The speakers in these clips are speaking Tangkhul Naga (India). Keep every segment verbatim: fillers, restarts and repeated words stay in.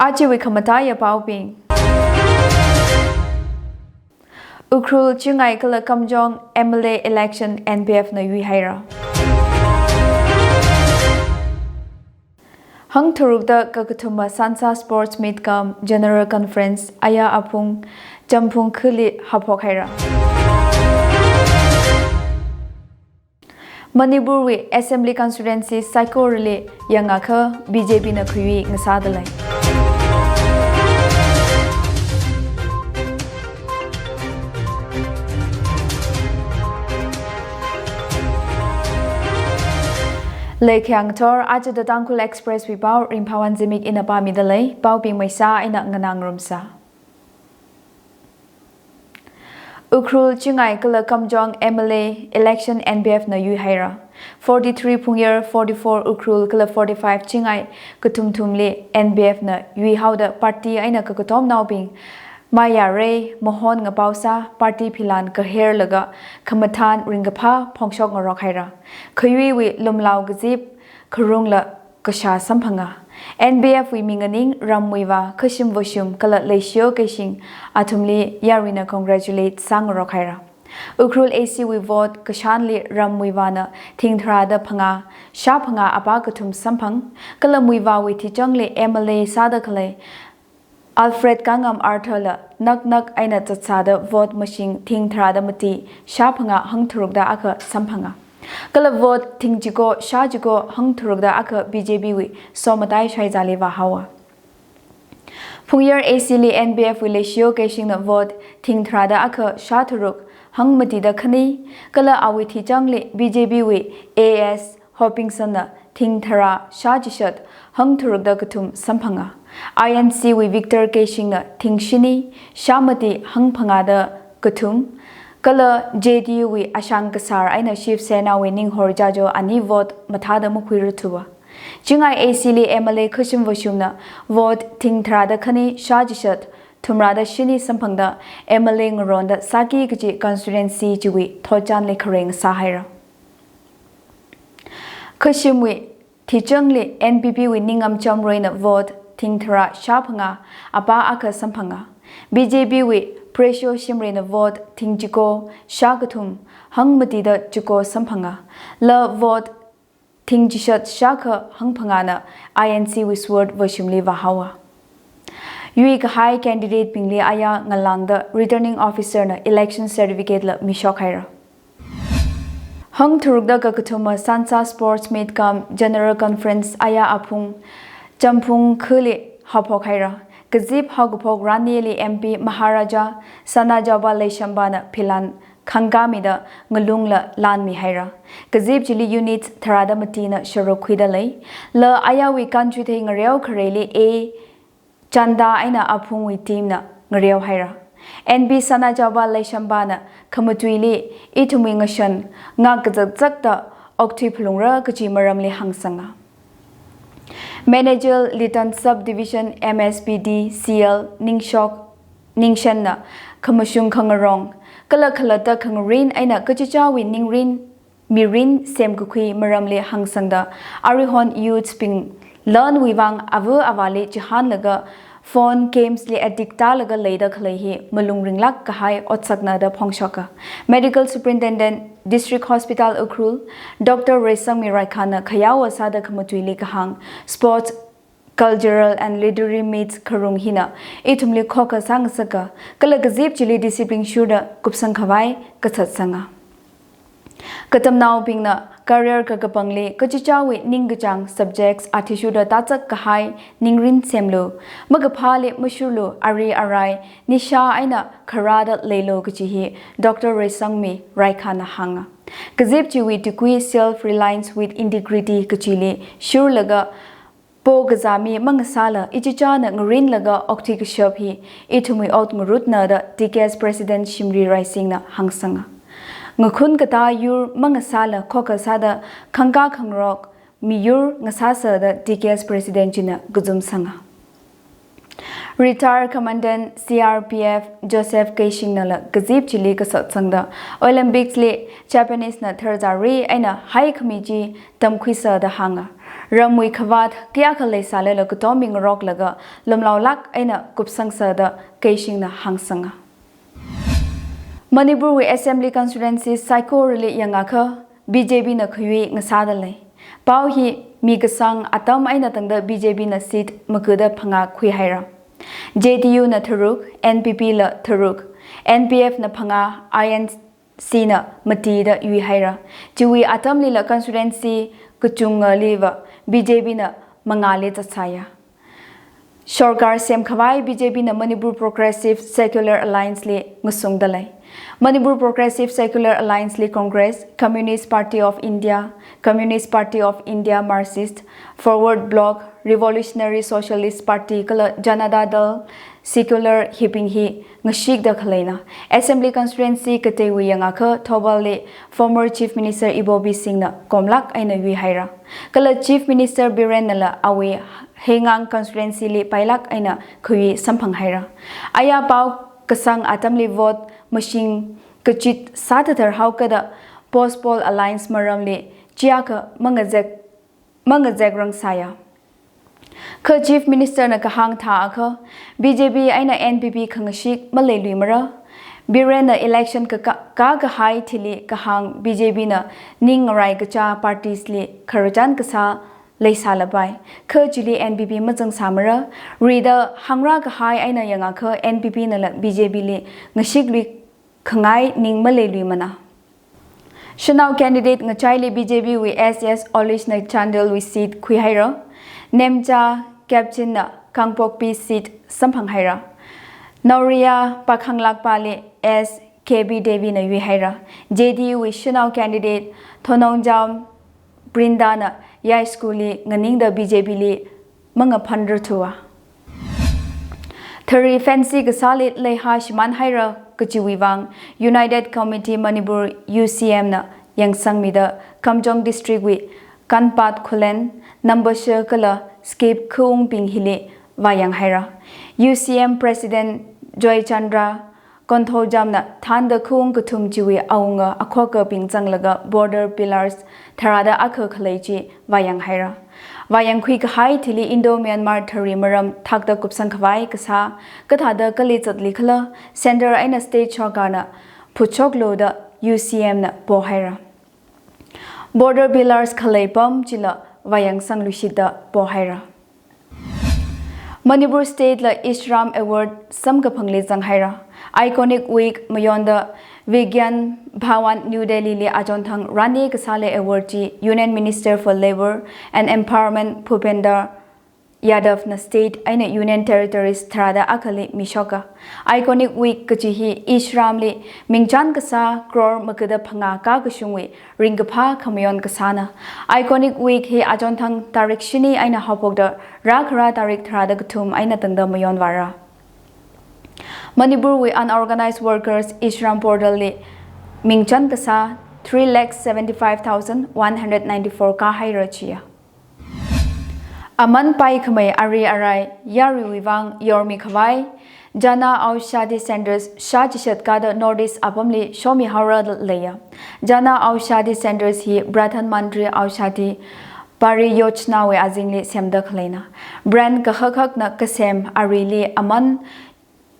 Ajawui khamataiya paobing. Ukhrul, Chingai kala Kamjong M L A election N P F na yuihaira. Hangtharukda kakathuma Sansa Sports Meet cum General Conference aya aphung Champhung khali haophokhaira. Manipurwui Assembly Constituency saikorali yangakha B J P na khayui ngasādalei. Leikhyang thor, aja The Tangkhul Express wui pao, Ringphawon Zimik ina pāmidalei, paobing maisa ina nganāngarumsa. Ukhrul, Chingai kala Kamjong M L A election N P F na yuihaira. Forty-three Phungyar, forty-four Ukhrul kala forty-five Chingai kathum thumli N P F na yuihaoda party eina kakatomnaobing mayarei mahon ngapaosā, party philan kaherlaga khamathān ringkaphā phongshok ngarokhaira. Khayuiwui lumlao kazip, kharungla kashā samphanga. N P F wui minganing Rammuivā, Khashim Vashum kala Leishiyo Keishing athumli yaruina congratulate sāngarokhaira. Ukhrul A C wui vote kashanli Rammuivāna thingtharāda phangā, shāphangā apā kathum samphang, kala Muivāwui thichangli M L A sāda khalei Alfred Kangam Arthur la naknak eina zatsāda vote mashing thingtharāda mati shāphangā hangtharukda akha samphanga. Kala vote thingchiko shāchiko hangtharukda akha B J P wui Somatai Shoizali vāhaowa. Phungyar A C li N P F wui Leishiyo Keishingna vote thingtharāda akha shātharuk hangmatida khani, kala awui thichangli B J P wui A S Hopingson na thingtharā shāchishat hangtharukda kathum samphanga. I N C wui Victor Keishingna thingshini shāmati hangphangāda kathum, kala J D U wui Ashang Kasar eina Shiv Sena wui Ninghor Jajo ani vote mathāda makhuirathuwa. Chingai A C li M L A Khashim Vashumna vote thingtharāda khani shāchishat thumrāda shini samphangda M L A ngaronda sāki kaji constituency chiwui thotchanli khareng sāhaira. Khashimwui thichangli N P P wui Ningam Chamroina vote thingtharā shāphangā apā akha samphanga. B J P wui Pressure Shimrayna vote thingchiko shākathum hangmatida chiko samphanga. La vote thingchishat shākha hangphangāna I N C wui Sword Vashumli vāhaowa. Yuikahai candidate bingli aya ngalāngda Returning Officer na election certificate la mishokhaira. Hangtharukda kakathuma Sansa Sports Meet cum General Conference aya aphung Champhung khali haophokhaira. Kazip haokaphok ranli M P Maharaja Sanajaoba Leishembana philan khangkāmida ngalungla lanmihaira. Kazip chili unit tharāda matina sharuk khuidalei. La ayawui kanchuithei ngareo khareili A Chanda eina aphungwui team na ngareohaira. N P Sanajaoba Leishembana khamatuili ithumwui ngashan ngak kazakzakda okthui phalungra kaji maramli hāngsanga. Manager Litan Subdivision M S P D C L Ningshok Ningshenna khamashung khangarong kala khalatta khangarin eina kachichāwui ningrin mirin semkakhui maramli hāngsangda, aruihon youths bing lanwui vang ava avāli chihānlaga phone games li addict tālaga leida khalei hi malung ringlāk kahai otsakna da phongshoka. Medical Superintendent District Hospital Ukhrul, Doctor Reisangmi Raikhanna khayaowa sāda khamatuili kahāng, sports, cultural and literary meets kharung hina ithumli khokha sāngasaka, kala kazip chili discipline shurda kupsang khavai kasatsanga. Katamnaobingna career kakapangli kachichāwui ningkachāng subjects athishurda tāzak kahai ningrin semlu, makaphāli mashurlu, ari arai nisha eina kharāda leilu kaji hi Doctor Reisangmi Raikhanna hānga. Kazip chiwui tukui Self Reliance with Integrity kajili shurlaga po kazā mi mangasāla ichichāna ngarinlaga okthui kashap hi ithumwui ot ngarutna da T K S President Shimri Raisinghna hāngsanga. Ngakhun katā yur mangasāla khokha sāda khangkā khangarok miyur ngasāsa da T K S President china kazumsanga. Retired Commandant C R P F Joseph Keishingnala kazip chili kasatsangda Olympics li Japanese na tharzari eina haikhami chi tamkhuisa da hānga. Ramwui khavāt kayākha leisālala katom mi ngaroklaga lumlaolāk eina kupsangsa da Keishingna hāngsanga. Manipurwui assembly constituency saikorali yangakha B J P na khayui ngasāda lei. Pao hi mi kasang atam eina tangda B J P na seat magada phangā khuihaira. J D U na tharuk, N P P la tharuk, N P F na phangā, I N C na mati da yuihaira. Chiwui atamlila constituency kachungaliva B J P na mangāli zatsāya. Sorkar semkhavai B J P na Manipur Progressive Secular Alliance li ngasungda lei. Manipur Progressive Secular Alliance li Congress, Communist Party of India, Communist Party of India Marxist, Forward Bloc, Revolutionary Socialist Party kala Janata Dal Secular hibing hi ngashikda khaleina. Assembly constituency kateiwui yangakha Thoubal li former Chief Minister Ibobi Singh na komlāk eina yuihaira. Kala Chief Minister Biren nala awui Heingang constituency li pailāk eina khayui samphanghaira. Aya pao kasang atamli vote mashing kachit sāthathar haokada post poll alliance maramli chiyākha mangazek, mangazek rangsāya. Kha Chief Minister na kahāng thāakha B J P eina N P P khangashik maleiluimara. Biren na election ka, ka, kakahai thili kahāng B J P na ning ngarai kachā parties li khararchan kasā leisālapai. Kha chili N P P mazangsāmara. Rida hāngra kahai eina yangakha N P P nala B J P li ngashiklui khangai ning maleiluimana. Shanao candidate ngachaili B J P wui S S Olish na Chandel wui seat khuihaira. Nemcha Kepching na Kangpokpi seat samphanghaira. Naoriya Pakhanglakpa li S K B Devi na yuihaira. J D U wui Shanao candidate Thonongjam Brinda na Yaiskhul li nganingda B J P li mangaphanrathuwa. Thari fancy kasāli leiha shimānhaira kachiwui vang United Committee Manipur U C M na yangsangmida Kamjong District wui Kanpat Khullen, Nambasha kala Skip Khawung bing hili vāyanghaira. U C M President Joychandra Konthoujam na thānda Khawung kathum chiwui awunga akhokabing zanglaga border pillars tharāda akha khalei chi vāyanghaira. Vāyangkhui kahai thili Indo-Myanmar thari maram thakda kupsang khavai kasā, kathāda kali zatli khala, Centre eina State Sorkar na phutshoklu da U C M na pohaira. Border pillars khalei pam chila vāyangsangluishitda pohaira. Manipur State la Ishram Award samkaphangli zanghaira. Iconic Week mayonda Vigyan Bhawan New Delhi li achonthang rani kasāli award chi Union Minister for Labour and Empowerment Bhupender Yadav na state eina Union Territories tharāda akhali mishoka. Iconic Week kachi hi Ishram li mingchan kasā crore magada phangā kakashungwui ringkaphā khamayon kasāna. Iconic Week hi achonthang tarik shini eina haophokda rākhara tarik tharāda kathum eina tangda mayonvāra. Manipur wui unorganized workers Ishram portal li mingchan kasā three lakh seventy-five thousand one hundred ninety-four kāhaira chiya. Aman paikhamei ari arai yaruiwui vang yormi khavai Jana Aushadhi Centres shāchishat kāda North East apamli shomihaora leiya. Jana Aushadhi Centres hi Pradhan Mantri Aushadhi Pariyojana wui azingli semda khaleina. Brand kahak hakna kasem arili aman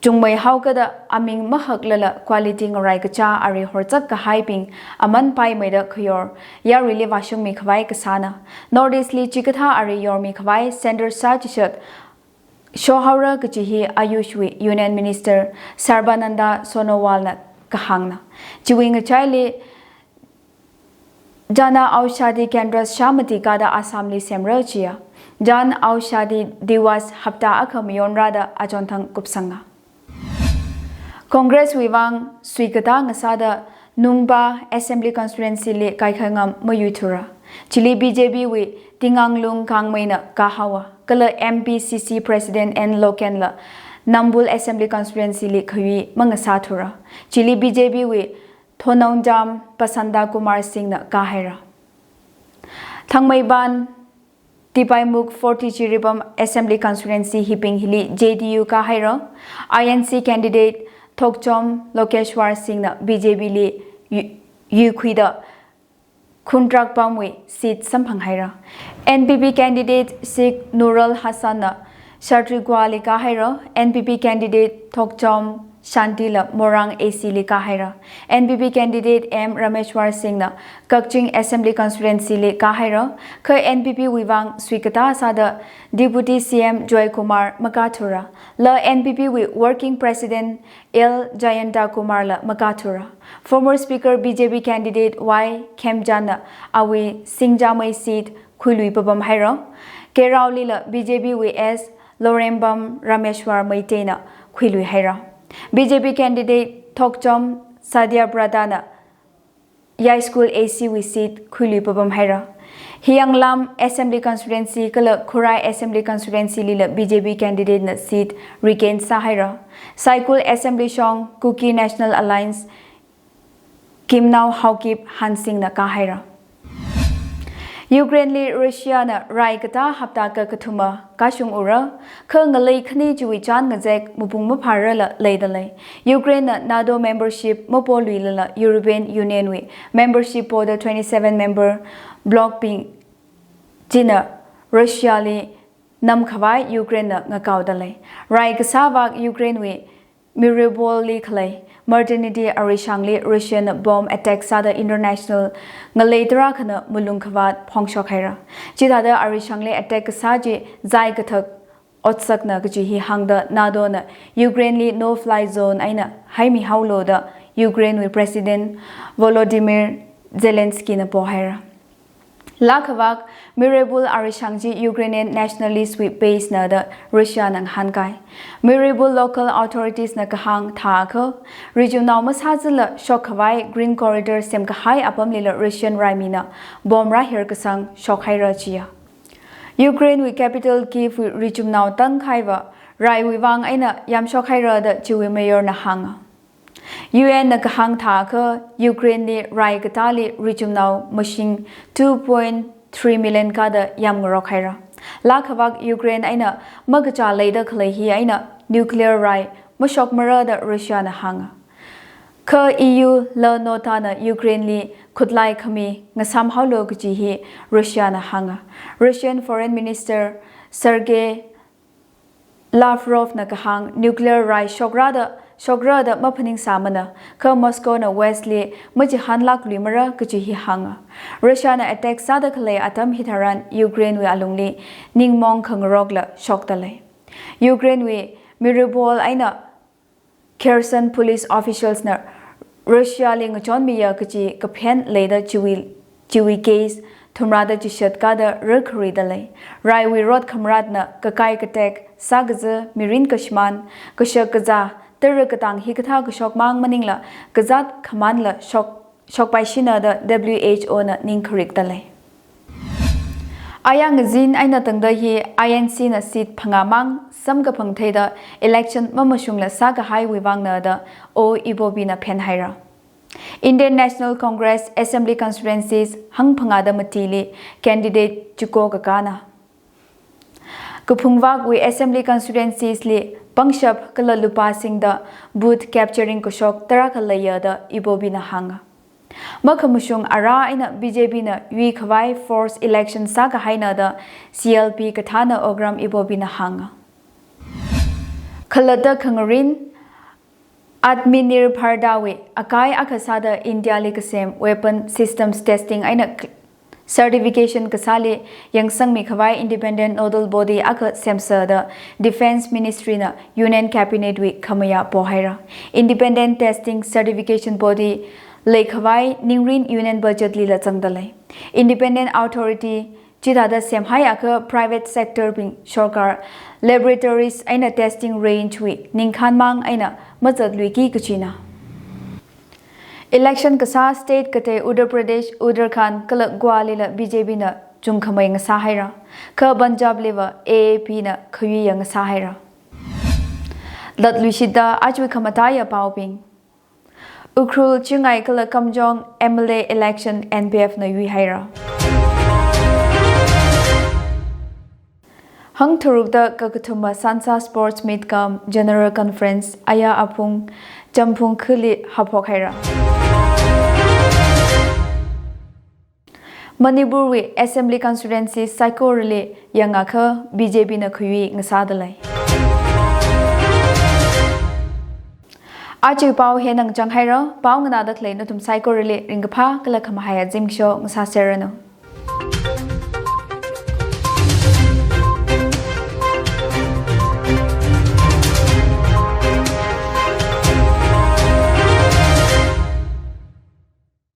chungmei haokada aming mahaklala quality ngarai kachā ari horzak kahaibing aman paimeida khayor yaruili vāshungmi khavai kasāna. North East li chikathā ari yormi khavai centre shāchishat shohaora kachi hi Ayush wui Union Minister Sarbananda Sonowal na kahāngna. Chiwui ngachaili Jana Aushadhi Kendras shāmati kāda Assam li semra chiya. Jan Aushadhi Diwas hapta akha mayonra da achonthang kupsanga. Congress wui vang suikatā ngasāda Nungba Assembly Constituency li kaikhangam mayuithura. Chili B J P wui Tinganglung Kangmei na kahaowa. Kala M P C C President N Loken la Nambul Assembly Constituency li khayui mangasāthura. Chili B J P wui Thonongjam Pasanta Kumar Singh na kahaira. Thangmeiban Tipaimukh forty Jiribam Assembly Constituency hibing hili J D U kahaira. I N C candidate Thokchom Lokeshwar Singh na B J P li yu-, yuikhuida Khundrakpamwui seat samphang haira. N P P candidate Sheikh Nurul Hassan na Shatrigwali kahaira. N P P candidate Thokchom Shanti la Morang A C li kahaira. N P P candidate M Rameshwar Singh na Kakching Assembly Constituency li kahaira. Kha N P P wui vang suikatā sāda Deputy C M Joy Kumar makāthura. La N P P wui Working President L Jayanta Kumar la makāthura. Former Speaker B J P candidate Y Khemjan na awui Singjamei seat khuilui papam haira. Keiraoli la B J P wui S Lorembam Rameshwar Meitei na khuilui haira. B J P candidate Thokchom Satyabrata na Yai School A C wui seat khuilui papam haira. Hiyanglam Assembly Constituency kala Khurai Assembly Constituency lila B J P candidate na seat regain sāhaira. Saikul Assembly shong Kuki National Alliance Kimnao Haokip Hansing na kahaira. Ukraine li Russia na rai katā hapta kakathuma kashung ura, kha ngalei khani chiwui chān ngazek mapung maphārala leidalei. Ukraine na NATO membership mapoluilala European Union wui membership poda twenty-seven member bloc bing china Russia li namkhavai Ukraine na ngakaodalei. Rai kasā vak Ukraine wui Mariupol li khalei maternity arishangli Russian bomb attack sāda international ngalei tarākhana malung khavāt phongshok haira. Chithāda arishangli attack kasā chi zai kathak otsakna kaji hi hāngda NATO na Ukraine li no fly zone eina haimihaolu da Ukraine wui President Volodymyr Zelensky na pohaira. Laa khavak Mariupol arishang chi Ukrainian nationalist wui base na da Russia na ngahānkai. Mariupol local authorities na kahāng thākha, rijumnao masāzala shokkhavai Green Corridor semkahai apamlila Russian raimina bomb rāhir kasang shokhaira chiya. Ukraine wui capital Kyiv wui rijumnao tangkhaiva raiwui vang eina yamshokhaira da chiwui mayor na hānga. U N na kahāng thākha Ukraine li rai katāli rijumnao mashing two point three million kada yamngarok haira. Laa khavak Ukraine eina makachā leida khalei hi eina nuclear rai mashokmara da Russia na hānga. Kha E U la NATO na Ukraine li khutlai khami ngasāmhaolu kaji hi Russia na hānga. Russian Foreign Minister Sergei Lavrov na kahāng nuclear rai shokra da, shokra da maphaningsāmana, kha Moscow na West li machihānlakluimara kaji hi hānga. Russia na attack sāda khalei atam hitharan Ukraine wui alungli ningmong khangarokla shokdalei. Ukraine wui Mariupol eina Kherson police officials na Russia li ngachonmiya kaji kaphen leida chiwui, chiwui case thumrada chishat kada rarkharidalei. Raiwui rot khamratna kakai katek, sākazā, mirin kashimān, kashak kazā, tara katang hikathā kashokmang maningla kazāt khamānla shok shokpaishina da W H O na ningkharikdalei. Aya ngazin eina tangda hi I N C na seat phangāmang samkaphang theida election mamashungla sākahaiwui vangna da O Ibobi na phenhaira. Indian National Congress Assembly Constituencies hangphangāda matili candidate chiko kakāna. Kaphungvakwui Assembly Constituencies li pangshap kala lupā singda booth capturing kashok tarākha leiya da Ibobi na hānga. Makhamashung ara eina B J P na yuikhavai forced election sākahaina da C L P kathāna Okram Ibobi na hānga. Khalatta khangarin Atmanirbharta wui akai akha sāda India li kasem weapon systems testing eina k-, certification kasāli yangsangmikhavai independent nodal body akha semsa da Defence Ministry na Union Cabinet wui khamayā pohaira. Independent testing certification body leikhavai ningrin Union Budget lila zangdalei. Independent authority chithāda semhaiakha private sector bing sorkar laboratories eina testing range wui ningkhānmang eina mazatluiki kachina. Election kasā state katei Uttar Pradesh, Uttarakhand kala Goa lila B J P na chungkhamei ngasāhaira. Kha Punjab liva A A P na khayuiya ngasāhaira. Latluishitda achui khamataiya paobing. Ukhrul, Chingai kala Kamjong M L A election N P F na yuihaira. Hangtharukda kakathuma Sansa Sports Meet cum General Conference aya apung Champhung khali haphokhaira. Manipurwui Assembly Constituency saikorali yangakha B J P na khayui ngasādalei. Aja pao hina ngachang haira, pao nganāda khalei nathum saikorali ringkaphā kala khamahaiya zimiksho ngasāserranu.